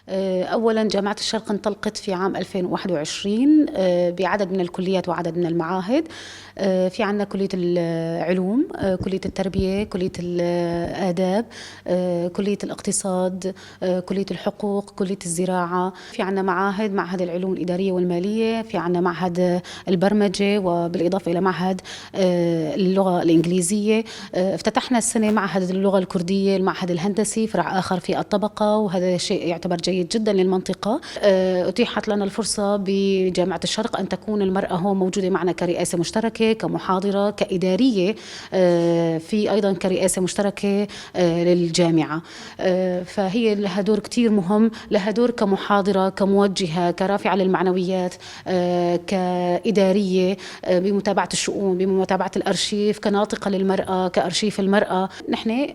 أولا، جامعة الشرق انطلقت في عام 2021 بعدد من الكليات وعدد من المعاهد. في عنا كلية العلوم، كلية التربية، كلية الآداب، كلية الاقتصاد، كلية الحقوق، كلية الزراعة. في عنا معاهد، معهد العلوم الإدارية والمالية، في عنا معهد البرمجة، وبالإضافة إلى معهد اللغة الإنجليزية. افتتحنا السنة معهد اللغة الكردية، المعهد الهندسي، فرع آخر في الطبقة، وهذا شيء يعتبر جيد جدا للمنطقة. أتيحت لنا الفرصة بجامعة الشرق أن تكون المرأة هون موجودة معنا كرئاسة مشتركة، كمحاضرة، كإدارية، في أيضا كرئاسة مشتركة للجامعة. فهي لها دور كتير مهم، لها دور كمحاضرة، كموجهة، كرافعة للمعنويات، كإدارية، بمتابعة الشؤون، بمتابعة الأرشيف، كناطقة للمرأة، كأرشيف المرأة. نحن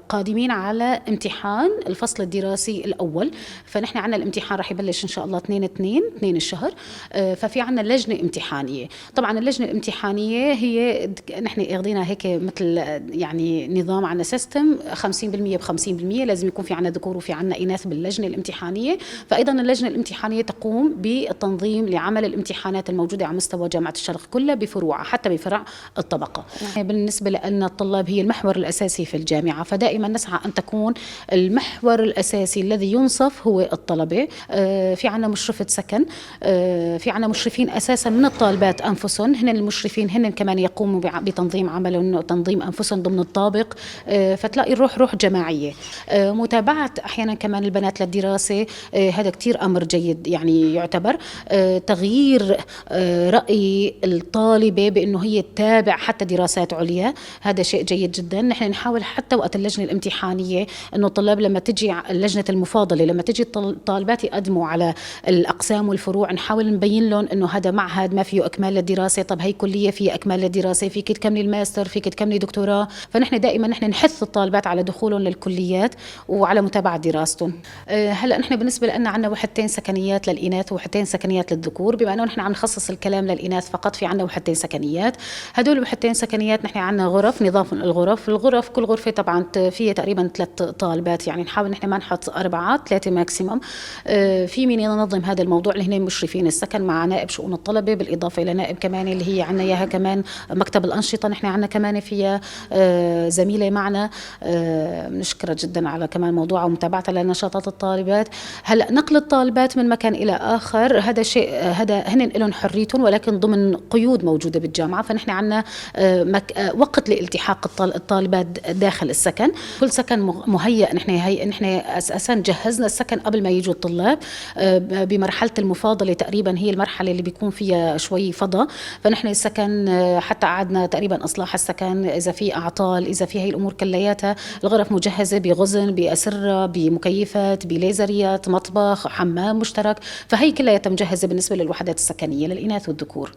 قادمين على امتحان الفصل الدراسي الأول، فنحن عنا الامتحان رح يبلش إن شاء الله 2/2، 2 الشهر. ففي عنا لجنة امتحانية. طبعا اللجنة الامتحانية هي نحن اخذينها هيك مثل نظام، عنا system خمسين بالمية بخمسين بالمية، لازم يكون في عنا ذكور وفي عنا إناث باللجنة الامتحانية. فأيضا اللجنة الامتحانية تقوم بالتنظيم لعمل الامتحانات الموجودة على مستوى جامعة الشرق كلها بفروعها، حتى بفرع الطبقة. بالنسبة لنا الطلاب هي المحور الأساسي في الجامعة، فدائما نسعى أن تكون المحور الأساسي الذي ينصف هو الطلبة. في عنا مشرفة سكن، في عنا مشرفين أساسا من الطالبات أنفسهم، هن المشرفين هن كمان يقوموا بتنظيم عملهم وتنظيم أنفسهم ضمن الطابق. فتلاقي الروح روح جماعية. متابعة أحيانا كمان البنات للدراسة، هذا كتير أمر جيد يعتبر. تغيير رأي الطالبة بأنه هي تتابع حتى دراسات عليا، هذا شيء جيد جدا. نحن نحاول حتى وقت اللجنة الامتحانية أنه الطلاب لما تجي لجنة المفاضلة، لما تجي الطالبات يقدموا على الأقسام والفروع، نحاول نبين لهم أنه هذا معهد ما فيه أكمال للدراسة، طب هي كلية فيها أكمال للدراسة، فيك تكملي الماستر، فيك تكملي دكتوراه. فنحن دائما نحث الطالبات على دخولهم للكليات وعلى متابعة دراستهم. هلا نحن بالنسبة لنا عندنا وحدتين سكنيات للإناث ووحدتين سكنيات للذكور، بما أنه نحن عم نخصص الكلام للإناث فقط، في عندنا وحدتين سكنيات. هدول الوحدتين سكنيات نحن عندنا غرف، نظام الغرف، كل غرفة طبعا فيها تقريبا 3 طالبات، نحاول نحن ما نحط 4، 3 ماكسيموم. في مين ينظم هذا الموضوع اللي هن مشرفين السكن مع نائب شؤون الطلبة، بالإضافة إلى نائب كمان اللي هي عندنا إياها كمان مكتب الأنشطة، نحن عندنا كمان فيها، زميلة معنا، بنشكرها جدا على كمان موضوعها ومتابعتها لنشاطات الطالبات. هلا نقل الطالبات من مكان إلى آخر هذا شيء، هذا هن لهم حريتهم ولكن ضمن قيود موجودة بالجامعة. فنحن عندنا، وقت لالتحاق الطالبات داخل السكن. كل سكن مهيأ، نحن أساسا جهزنا السكن قبل ما يجوا الطلاب، بمرحلة المفاضلة تقريبا هي المرحلة اللي بيكون فيها شوي فضاء، فنحن السكن، حتى قعدنا تقريبا إصلاح السكن، إذا في أعطال، إذا في هي الأمور كلياتها، الغرف مجهزة بغزن، بأسرة، بمكيفات، بليزريات، مطبخ، حمام مشترك، فهي كلياتها مجهزة بالنسبة للوحدات السكنية للإناث والذكور.